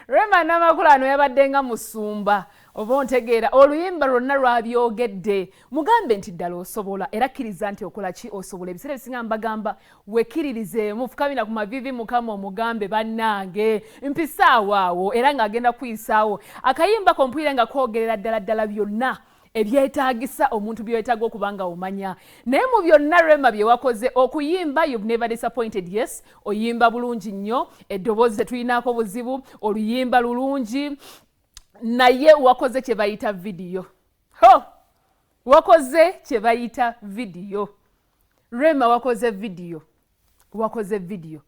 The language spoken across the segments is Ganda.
Rema Namakula ano yabadde nga musumba, oba ontegeera, oluyimba lwonna lwabyogedde. Mugambe nti ddala osobola, era kkiriza nti okola ki, osobola. Ebiseera ebisinga mbagamba wekkiririzeemu, fukamira ku mavivi Mukama, omugambe, "Bannange, mpisaawo awo," era ng'agenda kuyisaawo. Akayimba kompuyira nga kwogerera ddala ddala byonna ebyetaagisa omuntu byetaaga okuba nga omanya. Naye mu byonna, Rema, bye wakoze okuyimba, you've never disappointed. Yes, oyimba bulungi nnyo, eddoboozi tetulinaako buzibu, oluyimba lulungi, naye wakoze kye bayita vidiyo. Ho, wakoze kye bayita vidiyo. Rema, wakoze vidiyo, wakoze vidiyo.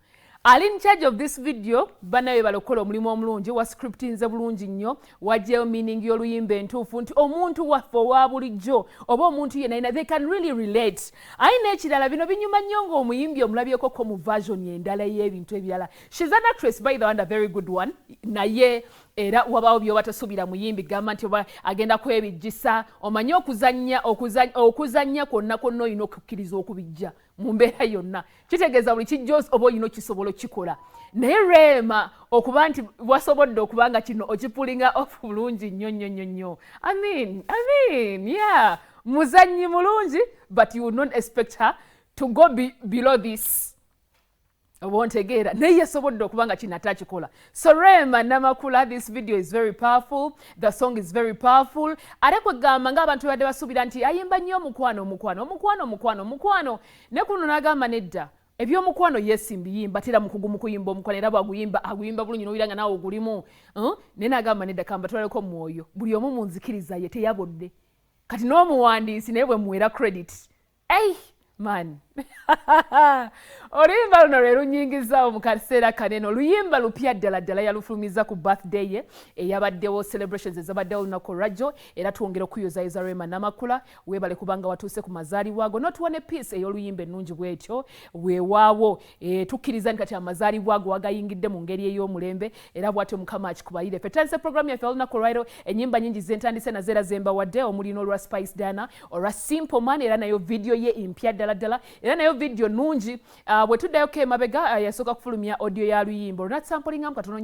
Ali in charge of this video, banaye balokola omulimu omulungi, wa scriptinze bulungi nnyo, wajjayo meaning y'oluyimba entuufu nti omuntu waffe owa bulijjo oba omuntu yenna, they can really relate. Aye n'ekirala, bino binyuma nnyo ng'omuyimbi omulabyekoko mu version endala ey'ebintu ebirala. She's an actress, by the one, a very good one, naye era wabaawo byoba tosuubira muyimbi, gamba nti oba agenda kwebijjisa. Omanye okuzannya, okuzannya kwonna kwonna olina okukkiriza okubijja mu mbeera yonna, kitegeeza buli kijja oba olina okisobola okikola. Naye Rema, okuba nti wasobodde okuba nga kino okipullinga off bulungi nnyo nnyo nnyo nnyo. I mean, yeah, muzannyi mulungi, but you would not expect her to go below this, oba ontegeera, naye yasobodde okuba nga kino ate akikola. So Rema Namakula, this video is very powerful, the song is very powerful. Ate kwegamba ng'abantu badde basuubira nti ayimba nnyo omukwano, omukwano, omukwano, omukwano, omukwano, ne kuno n'agamba nedda, ebyomukwano yes mbiyimba, tera mukugu mu kuyimba omukwano, era bwaguyimba aguyimba bulungi nowira nga naawe ogulimu, Naye n'agamba nedda, kamba twaleko mwoyo buli omu mu nzikiriza ye teyabodde. Kati n'omuwandiisi naye bwe muwera credit. Ei man, oluyimba luno lwe lunyingizaawo mu kaseera kanene. Oluyimba lupya ddala ddala, yalufulumiza ku birthday ye eyabaddewo, celebrations ezabaddewo olunaku olwajjo. Era twongera okuyozayoza Rema Namakula, weebale kubanga watuuse ku mazaalibwa ago n'otuwa ne piece ey'oluyimba ennungi bwetyo. Weewaawo, tukkiriza nti kati amazaalibwa ago wagayingidde mu ngeri ey'omulembe, era bw'atyo Mukama akikubalire. Ffe tutandise programu yaffe olunaku olwaliro. Ennyimba nyingi zentandise nazo era zembawadde, omuli n'olwa Spice Diana, olwa Simple Man, era nayo vidiyo ye mpya ddala ddala, era nayo vidiyo nungi. Bwe tuddayoko emabega, yasooka kufulumya audio ya luyimba olunatsamplingamu katono.